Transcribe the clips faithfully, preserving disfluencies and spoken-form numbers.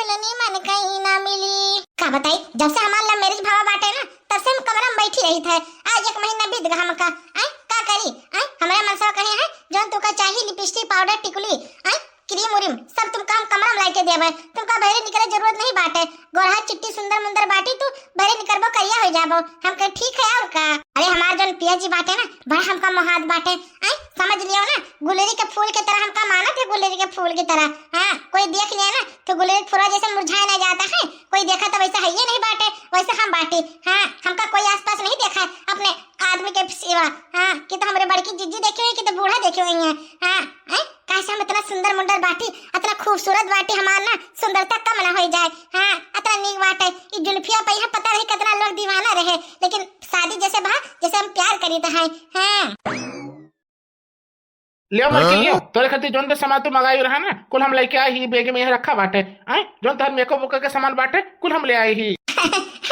झुलनी मन कहीं ना मिली। का बताई, जब से हमार love marriage भवा बाटे ना, तब से हम कमरा में बैठी रहित है। आज एक महीना बीत गया हमका। आय, का करी? आय, हमरा मनसवा कहे है, जौन तुमका चाही, lipstick, powder, टिकुली, आय, cream उरीम, सब तुमका हम कमरा में लाके देबे। तुमका बहरे निकले जरूरत नहीं बाटे। गोरहा चिट्टी सुंदर मुंदर बाटी तू, बहरे निकलबो करिया हो जाबो। हम कहे, ठीक है, और का? अरे, हमार जौन पिया जी बाटे ना, बड़ा हमका मोहात बाटे। आय, समझ लियो ना, गुलरी के फूल के तरह हमका मानत है, गुलरी के फूल की तरह। हाँ, कोई देख लिया ना, तो गुलरी के फूलवा जैसे मुरझाए ना जाता है, कोई देखा तो वैसे है ये नहीं बाटे, वैसे हम बाटी। हाँ, हमका कोई आसपास नहीं देखा है अपने आदमी के सिवा। हाँ, कि तो हमरे बड़की जिज्जी देखी हुई, कि तो बूढ़ा देखी हुई है। हाँ, हैं? काहे से हम इतना सुंदर मुंदर बाटी, इतना खूबसूरत बाटी, हमार ना सुंदरता कम ना हो जाए। हाँ, इतना नीक बाटे। ई जुल्फिया पे यहाँ पता नहीं कितना लोग दीवाना रहे, लेकिन शादी जैसे भा, जैसे हम प्यार करीत हैं। हाँ। लियो मलकिन, हाँ? लियो, तोरे खातिर जौन तो सामान तू मंगाई रहा ना, कुल हम लेके आए ही, बैग में यहाँ रखा बाटे। आय, जौन तोहर makeup वेकअप के सामान बाटे, कुल हम ले आए ही।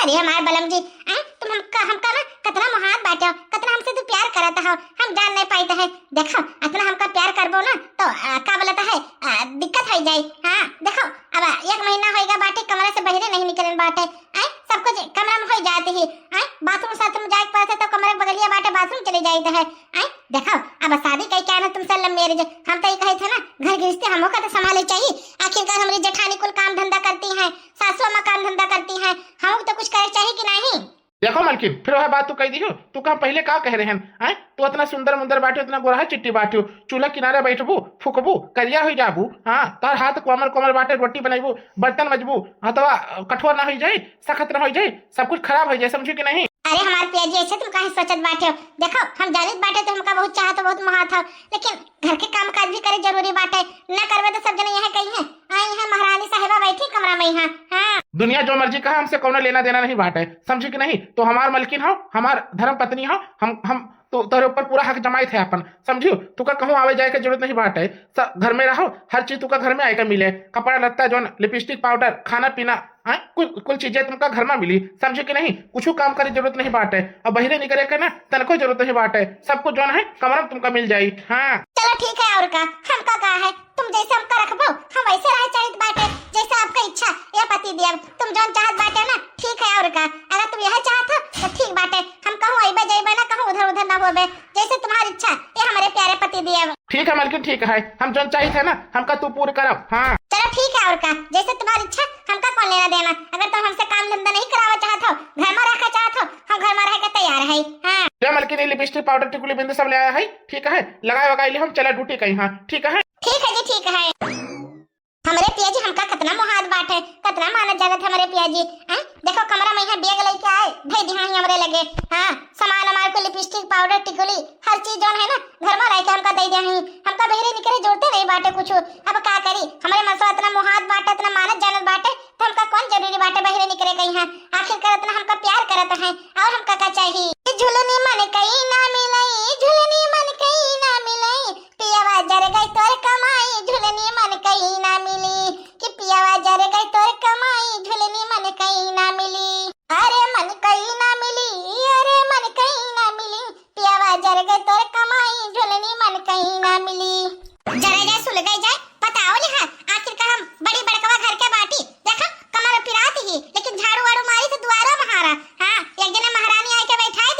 अरे हमार बलम जी, आय, तुम हमका, हमका ना कतना मोहात बाटे हो, कतना हमसे तू प्यार करत हो, हम जान नहीं पाइत है। देखो, इतना हमका प्यार करबो ना, तो, आ, का बोलत है, आ, दिक्कत हो जाई। हाँ, देखो, अब एक महीना होइगा बाटे, कमरा से बहरे नहीं निकलन बाटे। आय, सब कुछ कमरा में हो जाते ही। आय, bathroom साथरूम जाए के पड़त है, तो कमरा के बगलिया बाटे, bathroom चले जाइत है। आय, देखो, अब शादी कई क्या ना तुमसे love marriage, हम तो ये कहे थे ना, घर गृहस्थी हमो का तो संभाले चाहिए। आखिरकार हमरी जेठानी कुल काम धंधा करती हैं, सासू अम्मा काम धंधा करती हैं, हमो को तो कुछ करे चाहिए कि नहीं? देखो मलकिन, फिर वह बात तू कह दी हो, तू का पहले का कह रहे हैं? आय, तू इतना सुंदर मुंदर बाटी, इतना गोरहा चिट्टी बाटी, चूल्हा किनारे बैठबू, फूकबू, करिया हो जाबू। हाँ, तार हाथ कोमल कोमल बाटे, रोटी बनैबू, बर्तन मजबू, हथवा कठोर ना हो जाए, सख्त ना हो जाए, सब कुछ खराब हो जाए, समझू कि नहीं? अरे हमार पिया जी, ऐसे तुम काहे सोचत बाटे हो? देखो, हम जानित बाटे तो हमका बहुत चाहत हो, बहुत मोहात हो, लेकिन घर के काम काज भी करे जरूरी बाटे। न करबे तो सब जने यह कही है, आई है महारानी साहिबा बैठी कमरा में यहाँ। हाँ। दुनिया जो मर्जी कहा, हमसे कौनो लेना देना नहीं बाटे, समझी कि नहीं? तो हमार मलकिन हो, हमार धर्म पत्नी हो, हम, हम तो तोरे ऊपर पूरा हक जमाइत है अपन, समझू? तू का कहूँ आवे जाए के जरूरत नहीं बाटे, सब घर में रहो, हर चीज तू का घर में आए के मिले, कपड़ा लत्ता, जौन lipstick powder, खाना पीना, हाँ, कुल, कुल चीजें तुमका घर में मिली, समझे कि नहीं? कुछ काम करे जरूरत नहीं बाटे, अब बहरे निकले के ना तनको जरूरत नहीं बाटे, सब कुछ जौन है कमरा में तुमका मिल जाई। हाँ। चलो ठीक है, और का, हमका का है, तुम जैसे हमका रखबो, हम वैसे रहे चाहित बाटे, जैसे आपका इच्छा। ये पति देव, तुम जौन चाहत बाटे ना, ठीक है, और का, अगर तुम यह चाहत हो तो ठीक बाटे, हम कहूँ अइबे जइबे ना, कहूँ उधर उधर ना होबे, जैसे तुम्हारी इच्छा, ये हमारे प्यारे पति देव। ठीक है मलकिन, ठीक है, हम जौन चाहित है ना, हमका तू पूर करब। हाँ। चलो ठीक है, और का, जैसे तुम्हारी इच्छा, हमका कौन लेना देना। अगर तुम हमसे काम धंधा नहीं करावा चाहत हो, घर में रखा चाहत हो, हम घर में रह के तैयार है। हाँ। ले मलकिन, ये lipstick, powder, टिकुली, बिंदी सब ले आया है, ठीक है, लगाए वगाए ले हम चला ड्यूटी कहीं। हाँ, ठीक है। ठीक है जी, ठीक है। हमरे पिया जी हमका कतना मोहात बाटे, कतना मानत जानत हमरे पिया जी। हैं? देखो कमरा में यहाँ बैग लेके आए, धई दिहा ही हमरे लगे। हाँ, सामान हमार को lipstick, powder, टिकुली, हर चीज जौन है ना, घर में रह के हमका दे दिहा ही। हमका बहरे निकले जरूरते नहीं बाटे कुछ। अब का करी, हमरे मनसवा इतना मोहात बाटे, इतना मानत जानत बाटे, तो हमका कौन जरूरी बाटे बहरे निकले कहीं है? आखिरकार इतना हमका प्यार करत है, और हमका का चाहिए? झुलनी मन कहीं ना मिलई, झुलनी मन कहीं ना मिलई, पियावा जर गई तोर कमाई, झुलनी मन कहीं ना मिली। कि पियावा जर गई तोर कमाई, झुलनी मन कहीं ना मिली। अरे मन कहीं ना मिली, अरे मन कहीं ना मिली, पियावा जर गई तोर कमाई, झुलनी मन कहीं ना मिली। जरे जाए, सुलगई जाए, बताओ लिहा, आखिर का हम बड़ी बड़कवा घर के बाटी। देखो, कमर पिरात ही, लेकिन झाड़ू वाड़ू मारी तो दुआरो बहारा। हाँ, एक जने महारानी आए के बैठाए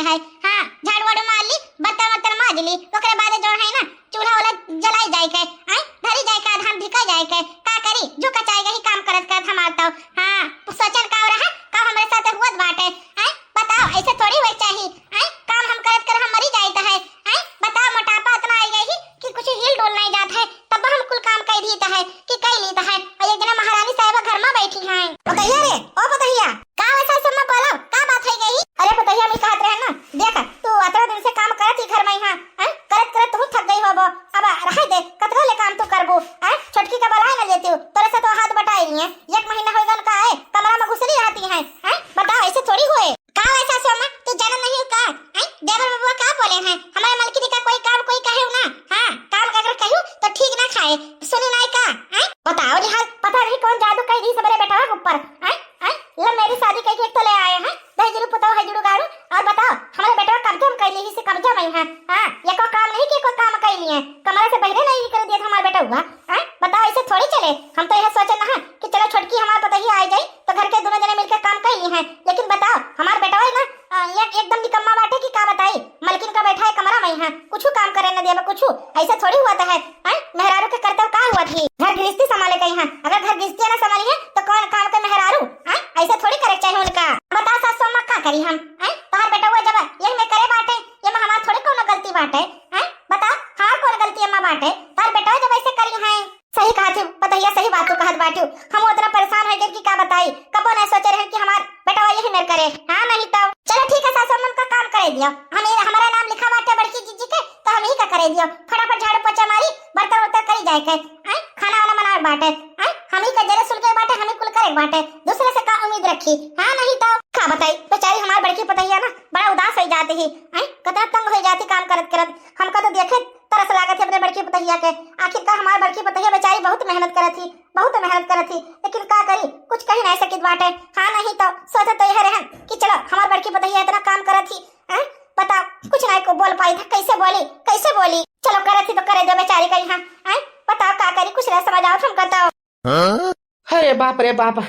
है। हाँ, झाड़ू वाड़ू मार ली, बर्तन वर्तन माज ली, ओकरे बाद जौन है ना, चूल्हा वाला जलाई जाए के, आय, धरी जाए के, धान धिका जाए के, का करी, झुका चाहे गई काम करत करत हमार तो। हाँ, सोचन का रहा, का हमरे साथ हुअत बाटे, आय, बताओ, ऐसे थोड़ी होए चाही, आय, काम हम करत करत हम मरी जाइत है, आय, बताओ, मोटापा इतना आई गई कि कुछ हिल डुल नहीं जात है, तब हम कुल काम कई दीत है कि कई लीत है, और एक जना महारानी साहिबा घर में बैठी हैं। पतोहिया रे, ओ पतोहिया, का वैसा सुनना बोलो, का बात है गई? अरे पतोहिया, मैं कहत रहे ना, देख, तू अतरा दिन से काम करत ही घर में, हाँ, हैं? करत करत तू थक गई होबो। अब रहे दे, कतरा ले काम तू करबू, हैं? छोटकी का बलाए न लेती हूँ, तोरे से तो हाथ बटाई रही है। एक महीना होइगा उनका आए, कमरा में घुसली रहती हैं, हैं? बताओ, ऐसे थोड़ी हुए। का वैसा सोमा, तू जानत नहीं हो का? हैं? देवर बबुआ का बोले हैं? हमारे मलकिनी का कोई काम कोई कहे ना? हाँ, काम अगर कहू तो ठीक ना खाए, सुनी नहीं का? हैं? बताओ निहाल, पता नहीं कौन जादू कह दी सबरे बेटवा के ऊपर, हैं? हैं? लव मैरिज शादी कह के एक तो ले आए हैं, दहेजरू पुतौ है जुड़ू गाड़ू। और बताओ, हमारे बेटवा कब्जा में कैली ही से कब्जा में है। हाँ, ये को काम नहीं कि कोई काम कैली है, कमरा से बहरे नहीं निकल दिया था हमारे बेटा हुआ। हाँ, बताओ, ऐसे थोड़ी चले। हम तो यह सोचे ना कि चलो छोटकी हमारे पतोही आ जाई तो घर के दोनों जने मिलकर काम कैली हैं, लेकिन बताओ, हमारे बेटवा है ना, अ, एक, एकदम निकम्मा बाटे कि का बताई। मलकिन का बैठा है कमरा में है, कुछ काम करे न देवे कुछ, ऐसे थोड़ी हुआ तो है। हैं? मेहरारू के करतब का हुआ थी? घर गृहस्थी संभाले कही हैं, अगर घर गृहस्थी ना संभाली है तो कौन काम के मेहरारू? हैं? ऐसे थोड़ी करे के चाहिए उनका। बता सासू अम्मा, का करी हम? हैं? तोहार बेटवा जब ये में करे बाटे, ये में हमार थोड़ी कौनो गलती बाटे, हैं? बता, हमार कौन गलती अम्मा बाटे? तोहार बेटवा जब ऐसे करी हैं। सही कहा थी पतोहिया, सही बात तू कहत बाटू। हम उतना परेशान हो गए कि का बताई, कबो नहीं सोचे रहे कि हमार बेटवा यही मेर करे। हाँ, नहीं तो। चलो ठीक है सासू अम्मा, उनका काम करे दियो, हम ये हमारा नाम लिखा बाटे बड़की जीजी के, तो हम ही का करे दियो। फटाफट झाड़ू पोछा मारी, बर्तन उर्तन करी जाए के, हैं? खाना वाना बनावे बाटे, हैं? हम ही का जरे सुलगे बाटे, हम ही कुल करे बाटे, दूसरे से का उम्मीद रखी? हाँ, नहीं तो। का बताई, बेचारी हमार बड़की पतोहिया ना बड़ा उदास हो जाती ही, हैं? कितना तंग हो जाती काम करत करत। हमका तो देखे तरस लागत है अपने बड़की पतोहिया के। आखिरकार हमार बड़की पतोहिया बेचारी बहुत मेहनत करत ही, बहुत मेहनत करत ही, लेकिन का करी, कुछ कही नहीं सकित बाटे। हाँ, नहीं तो सोचत तो यह रहन कि चलो, हमार बड़की पतोहिया इतना काम करत ही, हैं? बताओ, कुछ नहीं को बोल पाई था, कैसे बोली, कैसे बोली? चलो, करत ही तो करे दो बेचारी कही, हाँ, हैं? बताओ, का करी, कुछ नहीं समझ आओ तुमका तो। अरे बाप रे बाप,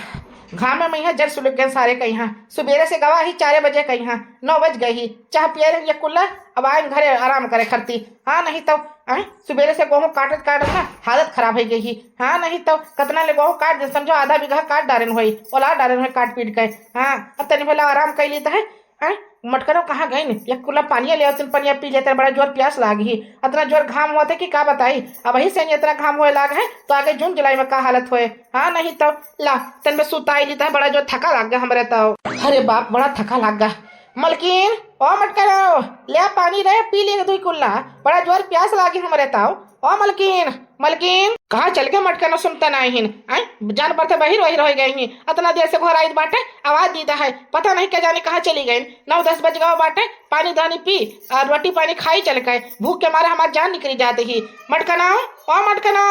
घाम में यहाँ जर सुलग गए सारे कहीं। हाँ, सुबेरे से गवा ही चार बजे कहीं, हाँ, नौ बज गई ही, चाह पिए रहे ये कुल्ला, अब आए घरे आराम करे खरती। हाँ, नहीं तो, आए, सुबेरे से गोहूँ काटत काटत ना हालत खराब हो गई ही। हाँ, नहीं तो, कतना ले गोहूँ काट दे, समझो आधा बीघा काट डारेन होई, ओला डारेन होई काट पीट के। हाँ, अब तनी भला आराम कर ली तो है। आए, मटकनो कहाँ गइन? एक कुल्ला पानिया ले आवतिन, पनिया पी लेते, बड़ा जोर प्यास लागी ही। अतना जोर घाम होत है कि का बताई। अबही से इतना घाम होए लाग है, तो आगे जून जुलाई में का हालत होए। हाँ, नहीं तो, ला, तन में सुताई ली तो है, बड़ा जोर थका लाग गया हमरे तो। अरे बाप, बड़ा थका लाग गया। मलकिन, ओ मटकनो, ले आ पानी रे, पी ले दुई कुल्ला, बड़ा जोर प्यास लागी हमरे तो। ओ मलकिन, मलकिन, कहाँ चल के मटकनो सुनता नहीं हिन? आए, जान पड़ते बहिर वहिर हो गई ही। अतना देर से घोराइत बाटे, आवाज दीदा है, पता नहीं क्या जाने कहाँ चली गई। नौ दस बज गवा बाटे, पानी धानी पी और रोटी पानी खाई चल के। भूख के मारे हमार जान निकली जाती ही। मटकनो, ओ मटकनो,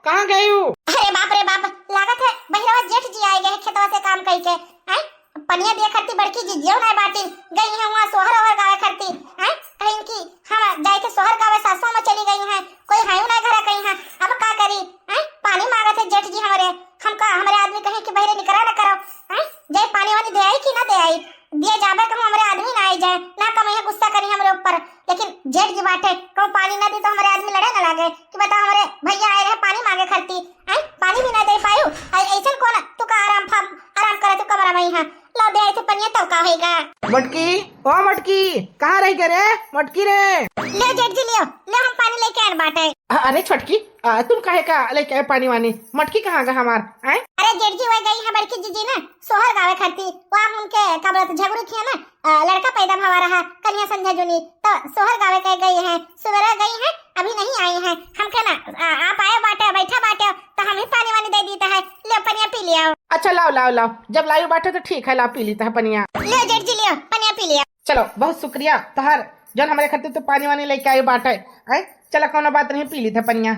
कहाँ गई हूँ? अरे बाप रे बाप, लागत है बहिरवा जेठ जी आए गए हैं खेतवा से काम कई के। आए, पनिया दिया करती बड़की जिज्जियो नहीं बाटी, गई है वहाँ सोहर ओहर गावे करती। हैं? कहीं कि हम जाए थे सोहर गावे, सासों में चली गई हैं, कोई है नहीं घर कहीं है। अब का करी? हैं? पानी मांगत है जेठ जी हमारे, हमका, हमारे आदमी कहीं कि बहरे निकरा न करो। हैं? जाए पानी वानी दे आई कि ना दे आई? दिए जाबे कहूँ हमारे आदमी ना आई जाए, ना कम यह गुस्सा करी हमारे ऊपर। लेकिन जेठ जी बाटे, कहूँ पानी ना दी तो हमारे आदमी लड़े ना लागे कि बताओ हमारे भैया आए रहे पानी मांगे खरती, हैं? पानी भी ना दे पायू। ऐसन कौन तू का आराम फाम, आराम करे तू कमरा में यहाँ। लो दे आई थे पनिया, तब का होएगा? मटकी, ओ मटकी, कहाँ रह गए रे? मटकी रे। ले जेठ जी, लियो, ले हम पानी लेके आन बाटे। अ-, अरे छोटकी, अ, तुम काहे का लेके आए पानी वानी? मटकी कहाँ गा हमार? आए? अरे जेठ जी, वह गई है बड़की जीजी ना, सोहर गावे खरती। वहाँ उनके का बोलत झगड़ू किया ना, अ, लड़का पैदा भवा रहा, कन्या संध्या जुनी, तो सोहर गावे के गई है, सुबह गई है, अभी नहीं आई है। हमके ना, अ, आप आए बाटे, बैठा बाटे, तो हम ही पानी वानी दे दीता है, ले पनिया पी लिया। अच्छा, लाओ, लाओ, लाओ, जब लायो बाटे तो ठीक है, लाओ, पी लीता है पनिया। लियो जेठ जी, लियो, पनिया पी लिया। चलो, बहुत शुक्रिया तोहार, जौन हमरे खातिर तू पानी वानी लेके आई बाटे। हैं? चलो, कौनो बात नहीं, पी लीता है पनिया।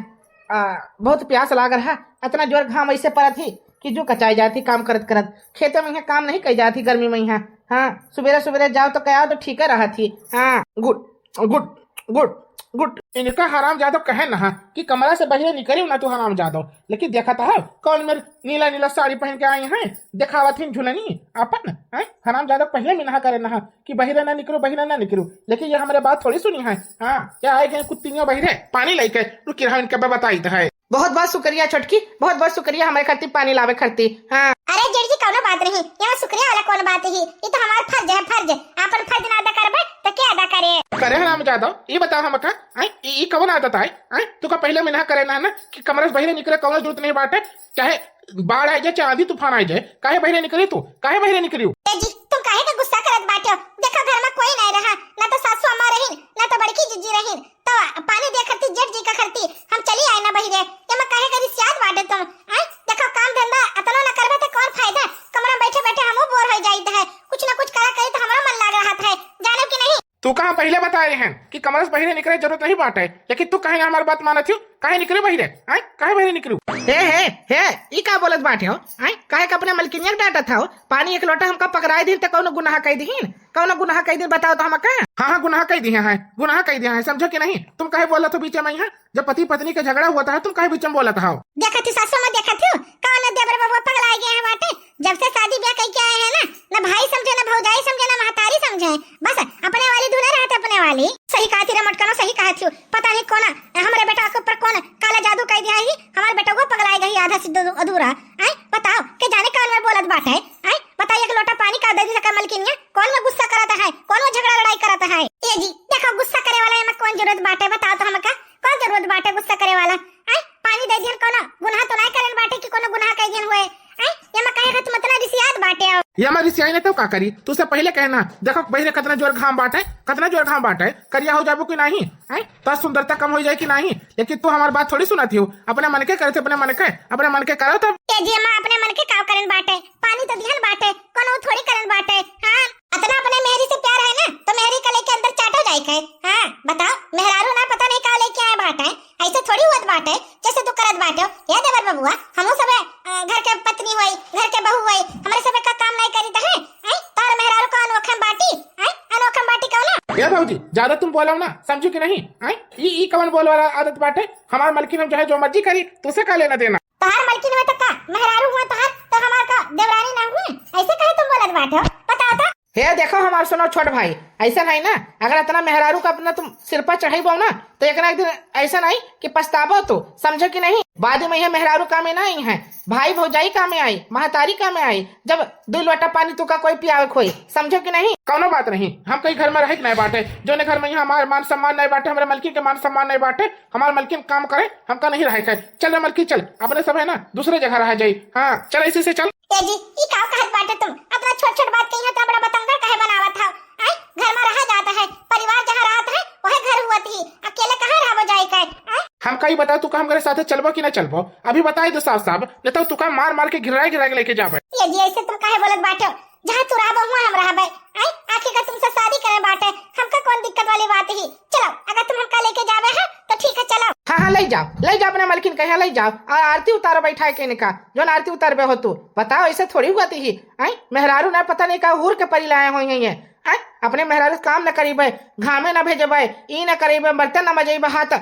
आ, बहुत प्यास लाग रहा, इतना जोर घाम ऐसे पड़त ही कि जो कचाई जाती काम करत करत। खेते में यहाँ काम नहीं कई जाती गर्मी में यहाँ। हाँ, सुबेरे सुबेरे जाओ तो क्या तो ठीक है रहा थी। हाँ, गुड, गुड, गुड। गुड। इनका हरामजादो कहे ना कि कमरा से बहिरे निकरियो ना तू हरामजादो। लेकिन देखत है कौन मेर नीला नीला साड़ी पहन के आई हैं, देखावत हिन झुलनी आपन, हैं? हरामजादो पहिले मिनहा करे ना कि बहिरे ना निकरू, बहिरे ना निकरू। लेकिन ये हमरे बात थोड़ी सुनी है। हाँ, क्या आए गए कुत्तियों बहिरे पानी लेके, रुकी रहा इनके बताइत है। बहुत बहुत शुक्रिया छोटकी, बहुत बहुत शुक्रिया हमरे खरती पानी लावे खरती। हाँ। अरे जेठ जी, कौनो बात नहीं, यहाँ शुक्रिया वाला कौन बात ही, ये तो हमार फर्ज है, फर्ज। आपन फर्ज ना अदा करबे तो के अदा करे? करे हरामजादो, ये बताओ हमका, आय, ई, ई कवन आदत आय? आय, तुका पहिले मिनहा करे ना, ना कि कमरा से बहिरे निकरे कौनो जरूरत नहीं बाटे, चाहे बाढ़ आए जाए, चाहे आंधी तूफान आए जाए, काहे बहिरे निकरे तू? काहे बहिरे निकरियो? ए जी, तुम काहे का गुस्सा करत बाटे हो? देखो घर में कोई नहीं रहा, ना तो सासू अम्मा रहीन, ना तो बड़की जीजी रहीन, तो पानी दे खरती जेठ जी का खरती हम चली आए ना बहिरे। ये मैं काहे का रिसियात बाटे तुम? आय, देखो काम धंधा अतनो ना करबे तो कौन फायदा? कमरा में बैठे बैठे हमहू बोर हो जाइत है, कुछ ना कुछ करा करी तो हमारा मन लाग रहा है, जानो कि नहीं? तू कहाँ पहिले बताए हैं कि कमरा से बहिरे निकरे जरूरत नहीं बाटे, लेकिन तू काहे ना हमार बात मानत हो? काहे निकरे बहिरे? आय, काहे बहिरे निकरू? हे, हे, हे, ई का बोलत बाटे हो? आय, काहे का अपने मलकिनिया के डांटत हो? पानी एक लोटा हमका पकड़ाए दिन त कौनो गुनाह कह दिहिन? कौनो गुनाह कह दिन बताओ तो हमका? हाँ, हाँ, गुनाह कह दिहे हैं, गुनाह कह दिहे हैं, समझो कि नहीं? तुम काहे बोलत हो बीच में यहाँ? जब पति पत्नी के झगड़ा हुआ था, तुम काहे बीच में बोलत हो? देखत ही सासू माँ, देखत हो, कौन देवर बबुआ पगलाए गए हैं बाटे? जब से शादी ब्याह कई के आए हैं ना, ना भाई समझे, ना भौजाई समझे, ना महतारी समझे, बस अपने वाली धुने रहते, अपने वाली। सही कहा थी रे मोटकनो, सही कहा थी। पता नहीं कौन हमरे बेटा के ऊपर कौन काला जादू कर दिया ही, हमारे बेटा को पगलाए गई आधा से दो अधूरा। आय, बताओ के जाने कौन में बोलत बाटे। आय, बताओ एक लोटा पानी का दे दी सका मलकिनिया, कौन में गुस्सा करत है, कौन में झगड़ा लड़ाई करत है? ए जी, देखो गुस्सा करे वाला एमा कौन जरूरत बाटे, बताओ तो हमका कौन जरूरत बाटे गुस्सा करे वाला? आय, पानी दे दिहन, कौनो गुनाह तो नहीं करन बाटे कि कौनो गुनाह कर दिहन हुए? आय, ये मैं कहे तुम इतना रिसियात बाटे हो। ये मैं रिसियाई नहीं तो का करी? तू से पहले कहना, देखो बहिरे कितना जोर घाम बाटे, कितना जोर घाम बाटे, करिया हो जाबो कि नहीं? आय, तो सुंदरता कम हो जाए कि नहीं? लेकिन तू हमार बात थोड़ी सुनत हो, अपने मन के करत हो, अपने मन के, अपने मन के करो तब। ए जी अम्मा, अपने मन के का करन बाटे? पानी तो दिहन बाटे, कौनो थोड़ी करन बाटे। हाँ, अतना अपने मेहरी से प्यार है ना, तो मेहरी का लेके अंदर चाटो जाए के। हाँ, बताओ, मेहरारू ना पता नहीं का लेके आए बाटे, ऐसे थोड़ी हुआ बाटे, जैसे तू करत बाटे हो। ए देवर बबुआ, हमहू सबे, अ, घर के पत्नी होई, घर के बहू होई, हमरे सबे का काम नहीं करी त है? हैं? तार मेहरारू का अनोखम बाटी, हैं? अनोखम बाटी कौन है? ए भौजी, ज्यादा तुम बोलो ना, समझो कि नहीं? हैं? ई, ई कौन बोल वाला आदत बाटे? हमार मलकिन हम चाहे जो मर्जी करी, तुसे का लेना देना? तोहार मलकिन हुआ तो का, मेहरारू हुआ तोहार, तो हमार का देवरानी ना हुआ? ऐसे कहे तुम बोलत बाटे हो? बताओ तो। हे देखो हमार सुनो छोट भाई, ऐसा नहीं ना, अगर इतना मेहरारू का अपना तुम सिर पर चढ़ाई पाओ ना, तो एक ना एक दिन ऐसा नहीं कि पछताबो तो, समझो कि नहीं? बाद में ये मेहरारू काम में ना आई है, भाई भौजाई काम में आई, महतारी काम में आई, जब दो लोटा पानी तुका कोई पियावे खोई, समझो कि नहीं? कौनो बात नहीं, हम कहीं घर में रहे के नहीं बाटे, जो ने घर में यहाँ हमार मान सम्मान नहीं बाटे, हमारे मलकिन के मान सम्मान नहीं बाटे, हमार मलकिन काम करे, हमका नहीं रहे के। चल रे मलकिन, चल, अपने सब है ना, दूसरे जगह रहा जाई। हाँ, चल, इसी से चल। ए जी, ई का कहत बाटे तुम? अपना छोट छोट बात कही है तो बड़ा बतंगड़ कहे बनावत हो? आय, घर में रहा जाता है, परिवार जहाँ रहत है, वह घर हुआ थी, अकेले कहाँ रहबो जाए के? आय? हम कही बताओ, तू का हमरे साथे चलबो कि ना चलबो? अभी बताई दो साफ साफ, नहीं तो तू का मार मार के गिराए गिराए के लेके जाबे। ए जी, ऐसे तुम काहे बोलत बाटे हो? जहाँ तू रहबो, हुआ हम रहबे। आय, आखिर का तुमसे शादी करे बाटे, हमका कौन दिक्कत वाली बात ही? चलो, अगर तुम हमका लेके जावे है, तो ठीक है, चलो। हाँ, हाँ, ले जाओ, ले जाओ, अपने मलकिन कहे ले जाओ, और आरती उतारो बैठाए के इनका, जौन आरती उतारबे हो तू। बताओ, ऐसे थोड़ी हुआ थी ही। आय, मेहरारू ना पता नहीं का हूर के परी लाए होई हैं ये। आय, अपने मेहरारू काम न करीबे, घामे न भेजबे, ई न करीबे, बर्तन न मजेबे, हाथ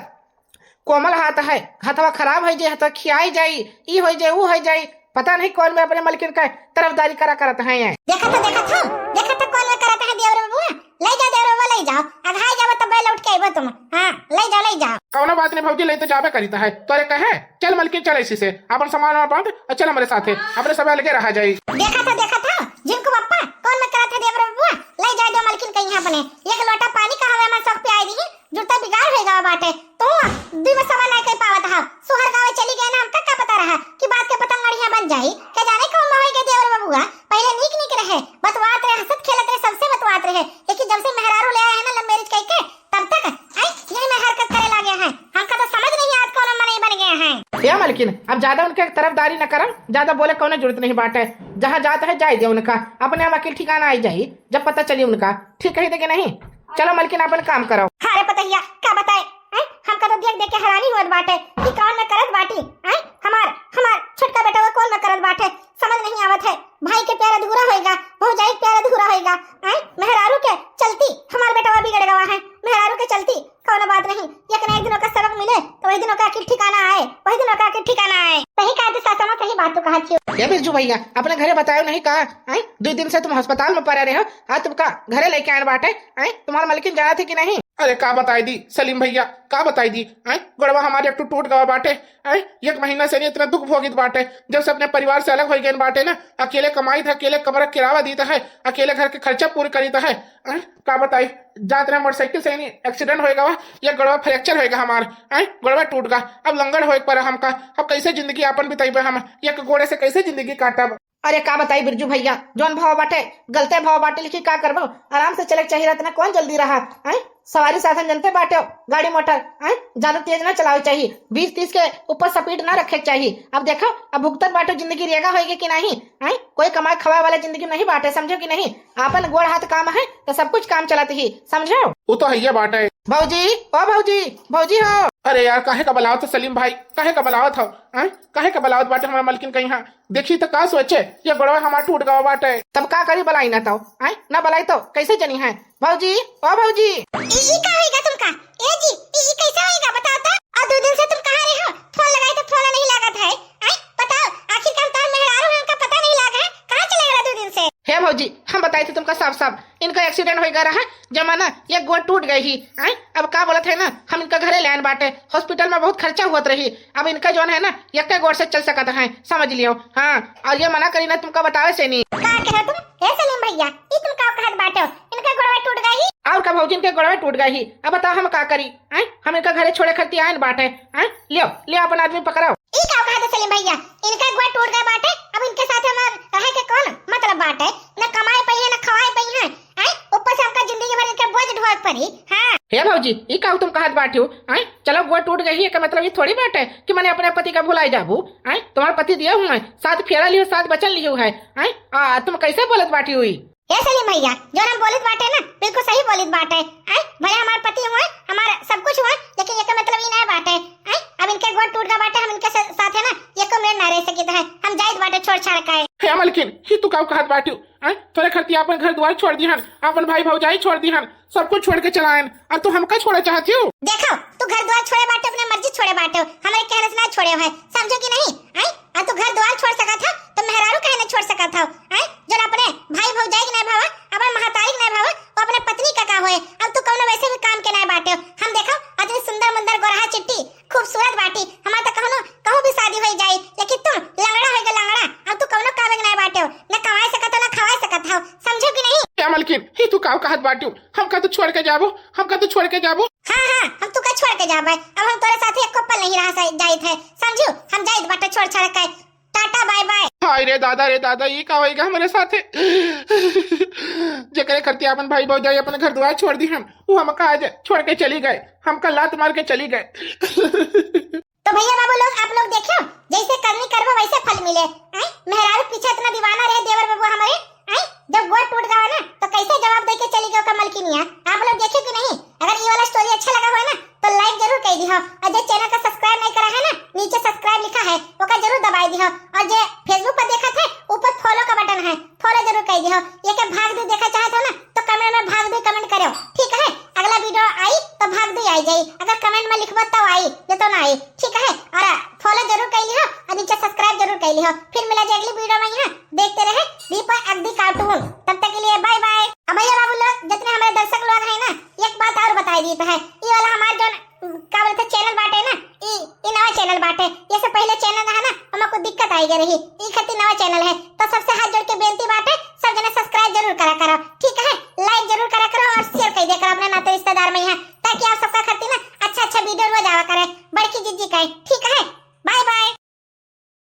कोमल हाथ है, हथवा खराब होइ जाई, हथवा खियाई जाई, ई होइ जाई, ऊ होइ जाई, पता नहीं कौन में अपने मलकिन का तरफदारी करा करत हैं ये। देखा तो, देखा तो, देखा तो कौन में करत है देवर बबुआ। ले जा देवर बबुआ, ले जाओ, अघाई जाओ तब लौट के आइबो तुम। हाँ, ले जाओ, ले जाओ। कौनो बात नहीं भौजी, ले तो जाबे करीत है, तोरे कहे, चल मलकिन चल इसी से, अपन सामान वामान बांध और चल हमरे साथे, अपने सब अलगे रहा जाई। देखा तो, देखा तो, झिनकू बप्पा, कौन में करत है देवर बबुआ, ले जा दो मलकिन कहीं अपने, एक लोटा पानी का हवे में सब पियाई दी, जुड़ता बिगाड़ हो गवा बाटे। तू दुई में सवा नहीं कह पावत हा। सोहर गावे चली गए ना, हमका का पता रहा कि बात के पतंगड़िया बन जाई। के जाने कौन में होई गए देवर बबुआ। पहले नीक नीक रहे, बतवात रहे, हंसत खेलत रहे, सबसे बतवात रहे। लेकिन जब से मेहरारू ले आए हैं ना love marriage कह के, तब तक, हैं, यही में हरकत करे लगे हैं। हमका तो समझ नहीं आज कौन मनई बन गए हैं। या मलकिन, अब ज्यादा उनके तरफदारी न करम, ज्यादा बोले कौनो जरूरत नहीं बाटे। जहाँ जात है जाए दे उनका, अपने हम अकेल ठिकाना आई जाई, जब पता चली उनका। ठीक कही दे कि नहीं? चलो मलकिन, अपन काम करो। हाँ रे पतहिया, का बताए, हैं? हमका तो देख देख के हैरानी होत बाटे कि कौन में करत बाटी, हैं? हमार, हमार छोटका बेटवा कौन में करत बाटे, समझ नहीं आवत है। भाई के प्यार अधूरा होएगा, भौजाई के प्यार अधूरा होएगा, हैं? मेहरारू के चलती हमार बेटवा बिगड़ गवा है, मेहरारू के चलती। कौनो बात नहीं, तो भैया, अपने घरे बतायो नहीं का? हैं? दुइ दिन से तुम अस्पताल में पड़े रहे हो, आज तुमका घरे लेके आए बाटे। हैं? तुम्हार मलकिन जानत है कि नहीं? अरे का बताई दी सलीम भैया, का बताई दी? हैं? गोड़वा हमारे एक ठो टूट गवा बाटे। हैं? एक महीना से नहीं इतना दुख भोगित बाटे, जब से अपने परिवार से अलग हो गए बाटे ना। अकेले कमाई था, अकेले कमरा किरावा दीता है, अकेले घर के खर्चा पूरे करीता है। हैं? का बताई, जात रहे मोटरसाइकिल से नहीं, एक्सीडेंट होएगा वा, या गोड़वा फ्रैक्चर होएगा हमार। हैं? गोड़वा टूट गा, अब लंगड़ होए पर हमका, अब कैसे जिंदगी आपन बिताइबे हम? एक गोड़े से कैसे जिंदगी काटब? अरे का बताई बिरजू भैया, जौन भाव बाटे, गलते भाव बाटे, लेकिन का करबो, आराम से चले के चाहिए, इतना कौन जल्दी रहा, हैं? सवारी साधन जनते बाटे, गाड़ी मोटर, हैं? ज्यादा तेज ना चलावे चाहिए, बीस तीस के ऊपर स्पीड ना रखे के चाहिए। अब देखो, अब भुगतत बाटे, जिंदगी रेगा होएगी कि नहीं, हैं? कोई कमाए खवाए वाला जिंदगी में नहीं बाटे, समझो कि नहीं? आपन गोड़ हाथ काम है तो सब कुछ काम चलत ही, समझो? वो तो है बाटे। भौजी, ओ भौजी, भौजी हो। अरे यार, काहे का बलावत हो सलीम भाई, काहे का बलावत हो, हैं? काहे का बलावत बाटे हमारा मलकिन कहीं? हाँ, देखी तो का सोचे, ये गोड़वा हमार टूट गवा बाटे। तब का करी, बलाई ना तो, आय ना बलाई तो कैसे जनी है? भौजी, ओ भौजी। ई, ई का होइगा तुमका? ए जी, ई, ई कैसे होइगा बताओ तो? और दो दिन से तुम कहाँ रहे हो? फोन लगाई तो फोन नहीं लागत है। आय बताओ, आखिर का तार मेहरारू है, उनका पता नहीं लाग है, कहाँ चले गए दो दिन से? हे भौजी, हम बताई थे तुमका साफ साफ, इनका एक्सीडेंट होइगा रहा, जमा ना, ये गोड़ टूट गई ही। आय, अब का बोलत है ना, हम इनका घरे ले आन बाटे, हॉस्पिटल में बहुत खर्चा हुआ रही, अब इनका जौन है ना, यक्के गोड़ से चल सकत है, समझ लियो। हाँ, और ये मना करी ना तुमका बतावे से नहीं। का कहे तुम? हे सलीम भैया, ई तुम का कहत बाटे? इनका गोड़वा टूट गई? और का भौजी, इनके गोड़वा टूट गई ही। अब बताओ हम का करी? हैं? हम इनका घरे छोड़े खरती आयन बाटे। हैं? लियो, लियो अपन आदमी पकड़ो। ई का कहत सलीम भैया? इनका गोड़ टूट गए बाटे, अब इनके साथ हमार रहे के कौन मतलब बाटे? न कमाए पइहे, न खवाए पइहे। हैं? ऊपर से हमका जिंदगी भर इनके बोझ ढोए के पड़ी। हाँ। हे भौजी, ई का तुम कहत बाटियो? हैं? चलो, गोड़ टूट गई है, का मतलब ये थोड़ी बाटे कि मने अपने पति का भुलाई जाबू। हैं? तुम्हार पति दिए हुए हैं, सात फेरा लियो, सात बचन लियो है। हैं? आ, तुम कैसे बोलत बाटियो ई? हे सलीम भैया, जौन हम बोलित बाटे ना, बिल्कुल सही बोलित बाटे। हैं? भले हमार पति हुए, हमार सब कुछ हुए, लेकिन एकर मतलब ई ना बाटे। हैं? अब इनके गोड़ टूट गवा बाटे, हम इनके सा-, साथे ना एको मिनट ना रह सकित है। हम जाइत बाटे छोड़ छाड़ के। हे मलकिन, ही तू का कहत बाटियो? हैं? तोरे खरती आपन घर दुआर छोड़ दिहन, आपन भाई भौजाई छोड़ दिहन, सब कुछ छोड़ के चलायन, और तू हमका छोड़े चाहतियो? देखो, तू घर दुआर छोड़े बाटे, अपने मर्जी छोड़े बाटे, हमरे कहने से ना छोड़े है, समझो कि नहीं? हैं? और तू घर दुआर छोड़ सकत है, तो मेहरारू काहे ना छोड़ सकत हो? हैं? जौन अपने भाई भौजाई के नहीं भावा, अपन महतारी के नहीं भावा, वो अपने पत्नी का का होए? अब तू कौनो वैसे भी काम के नहीं बाटे। हम देखो, इतनी सुंदर मुंदर गोरहा चिट्टी, खूबसूरत बाटी, हमार तो कहनो, कहूँ भी शादी हो जाई, लेकिन तुम लंगड़ा होइगा लंगड़ा। अब तू कौनो काम के नहीं बाटे, न कमाए सकत हो, न खवाए सकत हो, समझो कि नहीं? हे मलकिन, ही तू का कहत बाटियो? हमका तू छोड़ के जाबो, हमका तू छोड़ के जाबो? हाँ, हाँ, हम तू का छोड़ के जाबे? अब हम तोरे साथे एको पल नहीं रह सा-, जाइत है, समझू? हम जाइत बाटे छोड़ छाड़ के। Tata, bye bye. हाय रे दादा, रे दादा, ई का होइगा हमरे साथे? जेकरे खरती आपन भाई भौजाई अपन घर दुआर छोड़ दिहन, वो हमका आज छोड़ के चली गए, हमका लात मार के चली गए। तो भैया बाबू लोग, आप लोग देखियो, जैसे करनी करबो वैसे फल मिले। हैं? मेहरारू पीछे इतना दीवाना रहे देवर बबुआ हमारे, हैं? जब गोड़ टूट गवा ना, तो कैसे जवाब दे के चली गई ओकर मलकिनिया? आप लोग देखियो कि नहीं? अगर ये वाला स्टोरी अच्छा लगा हो ना, तो लाइक जरूर कर दिहो, और जे चैनल का सब्सक्राइब नहीं करा है ना, नीचे सब्सक्राइब लिखा है, ओका जरूर दबाई दिहो, और जे Facebook पर देखत है, ऊपर फॉलो का बटन है, फॉलो जरूर कर दिहो। ये के भाग दू देखा चाहत हो ना, तो कमेंट में भाग दू कमेंट करो, ठीक है? अगला वीडियो आई तो भाग दू आई जाई, अगर कमेंट में लिखबो तब आई, नहीं तो ना आई, ठीक है? और फॉलो जरूर कर लिहो और नीचे सब्सक्राइब जरूर कर लिहो। फिर मिला जाए अगली वीडियो में, यहाँ देखते रहे दीपक अगदी कार्टून। तब तक के लिए बाय बाय। अब भैया बाबू लोग, जितने हमारे दर्शक लोग हैं ना, एक बात और बताई देते हैं, ये वाला हमारे जो, का बोलते, चैनल बाटे ना, ई, ई नवा चैनल बाटे। ये से पहले चैनल रहा ना, हमें कुछ दिक्कत आई गई रही, ई खातिर नवा चैनल है। तो सबसे हाथ जोड़ के बेनती बाटे, सब जने सब्सक्राइब जरूर करा करो, ठीक है? लाइक जरूर करा करो और शेयर कर दिया करो अपने नाते रिश्तेदार में यहाँ, ताकि आप सबका खातिर ना अच्छा अच्छा वीडियो रोज आवा करे बड़की जिज्जी का, ठीक है? Bye bye.